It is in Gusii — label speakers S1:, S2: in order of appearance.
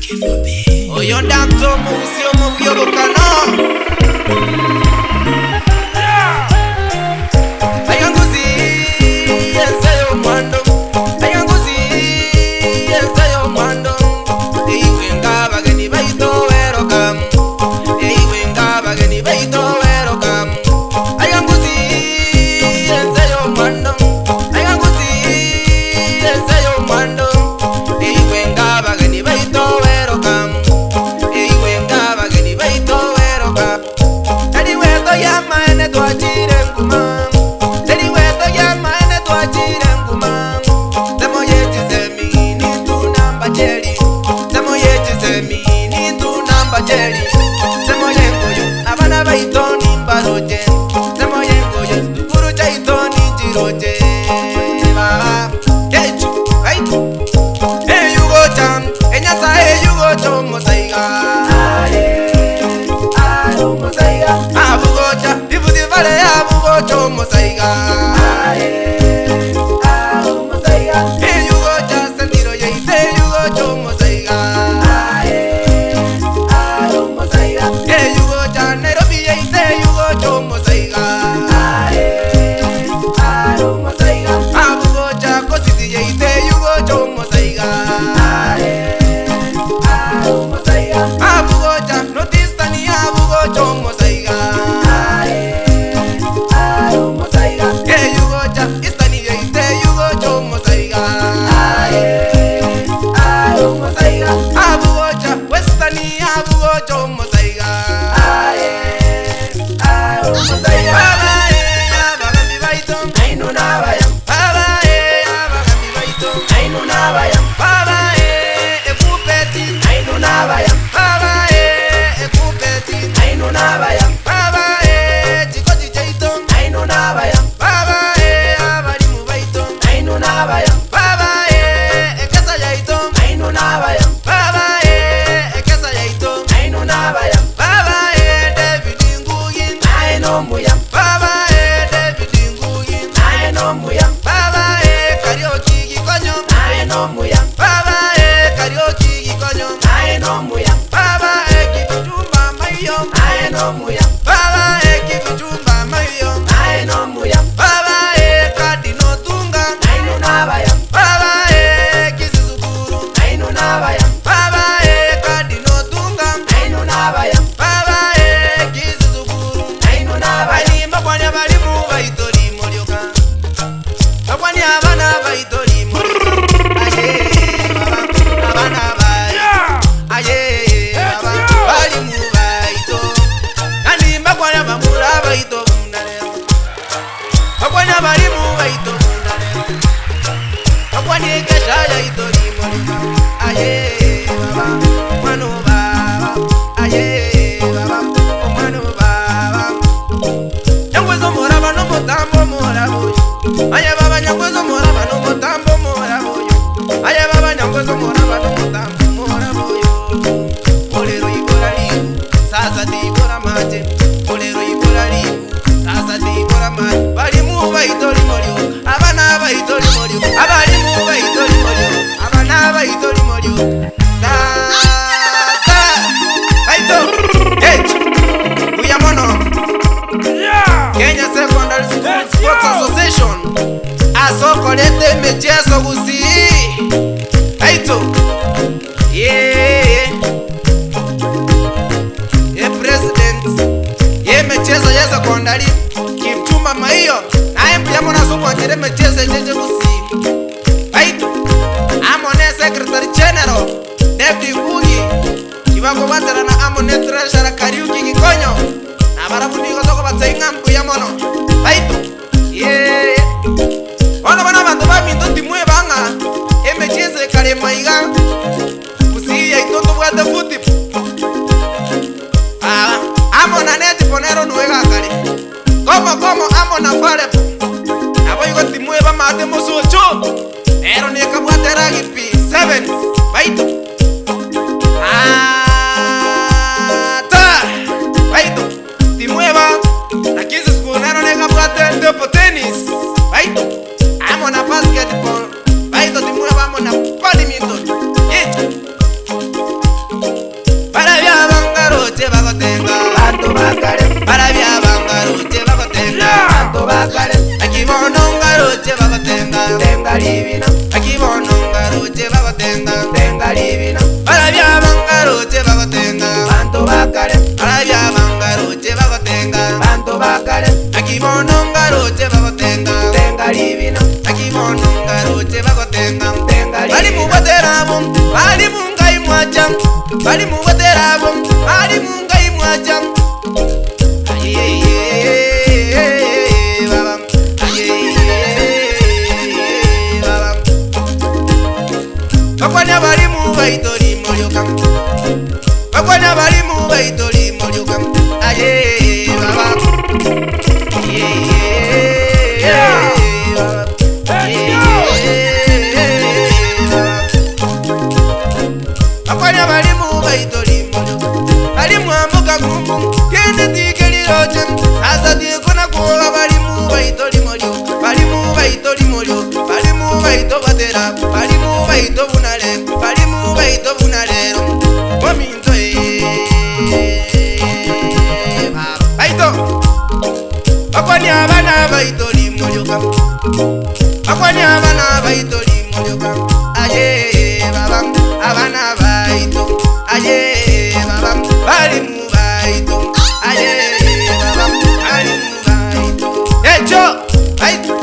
S1: Oyo ndanto omogusi omobuya obokano. Aiga ngusi ense y'omwando, aiga ngusi ense y'omwando. Eigwe nga abageni baito welcome, eigwe nga abageni baito welcome. Aiga ngusi ense y'omwando, aiga ngusi ense y'omwando. Eigwe nga abageni baito welcome, eigwe nga abageni baito welcome. Tari gweto y'amaene twachire nkuma, teri gweto y'amaene twachire nkuma. Temo ye chisemi nitunamba cheri, temo ye chisemi nitunamba cheri. Temo y'engoyo abana baito nimbaroche, temo y'engoyo sukuru chaito ninchiroche. Baba, kechu, baito. Eyugocha, enyasae eyugocha omosaiga. Abugocha, ributi vale abugocha omosaiga. Eyugocha sentiro yeite eyugocha omosaiga. Eyugocha Nairobi yeite eyugocha omosaiga. Abugocha kositi yeite eyugocha omosaiga. Abugocha notistani abugocha omosaiga. Eyugocha istani yeite eyugocha omosaiga. Abugocha westani abugocha omosaiga. Baba eh, abagambi baito. Baba eh, abagambi baito. Baba eh, ekupeti. Baba eh, ekupeti. Baba eh, chikochi chaito. Baba eh, abarimu baito. Baba eh, ekesa yaito. Baba eh, ekesa yaito. Baba eh, David Ngugi. Baba eh, David Ngugi. Baba eh, Kariuki Gikonyo. Baba eh, Kariuki Gikonyo. Baba eh, Kipchumba Maiyo. Baba eh, Kipchumba Maiyo. Baba eh, Kadino Tunga. Baba eh, Kisisukuru. Baba eh, Kadino Tunga. Baba eh, Kisisukuru. Balimba kwanya balimu baitori morioka. Bakwanya abana baitori morioka. Aye, baba, abana bai. Aye, baba, balimu baito. Nani bakwanya bamura baito bunaleo. Bakwanya balimu baito bunaleo. Bakwanya ekesha yaitori morioka. Aye, baba, mwano baba. Aye, baba, omwano baba. Nyangwezo moraba nomutambo moraba oyo. Aye baba nyangwezo moraba nomutambo moraba oyo. Aye baba nyangwezo moraba nomutambo moraba oyo. Olero ibora libu, sasa tibora mache. Olero ibora libu, sasa tibora mache. Balimu baitori molio, abana baitori molio, abalimu baitori molio, abana baitori molio. Tata, baito, hey, uyamono. Kenya Secondary School Sports Association asokorete emichezo gusii aito yeah. Ye president ye michezo ya secondary Kipchumba Maiyo naye mbuya mono ase okwanchera emichezo echeche gusii aito amo ne secretary general David Ngugi kibakobwaterana amo ne treasurer Kariuki Gikonyo nabarabwo nigo tokobatebia ng'a mbuya mono baito yeah. Bono bono abanto baminto timweba ng'a emichezo ekarema iga gusii yaito tobwate football Aba, amo na netball nero nwe gakare komo komo amo na volleyball nabo igo timweba amate mosocho nero nekabwate rugby sevens baito ata baito timweba na Kisii School nero nekabwate table tennis baito amo na basketball baito timweba amo na badminton yecho. Tenga ribina, Aki bono ngaroche bagotenga. Tenga ribina, Barabia bangaroche bagotenga. Banto bakare, Barabia bangaroche bagotenga. Banto bakare, Aki bono ngaroche bagotenga. Tenga ribina, Aki bono ngaroche bagotenga. Tenga ribina, Bali mubaterabo, bali mungai mwacha. Bali mubaterabo, bali mungai mwacha. Aye, baba. Aye, baba. Bakwana balimu baitori molyoka. Bakwana balimu baitori molyoka. Aye, baba. Aye, baba. Aye, baba. Bakwana balimu baitori molyoka. Balimu ambuka kumbu kende tikeliroche. Sasa tikona kuoga balimu baitori molyo. Balimu baitori molyo. Balimu baito batera. Balimu baito bunale. Balimu baito bunalero. Mominto eh. Baba. Baito. Bakwani abana baitori molyoka. Bakwani abana baitori molyoka. Aye baba abana baito. Aye baba balimu baito. Aye baba balimu baito. Echo baito.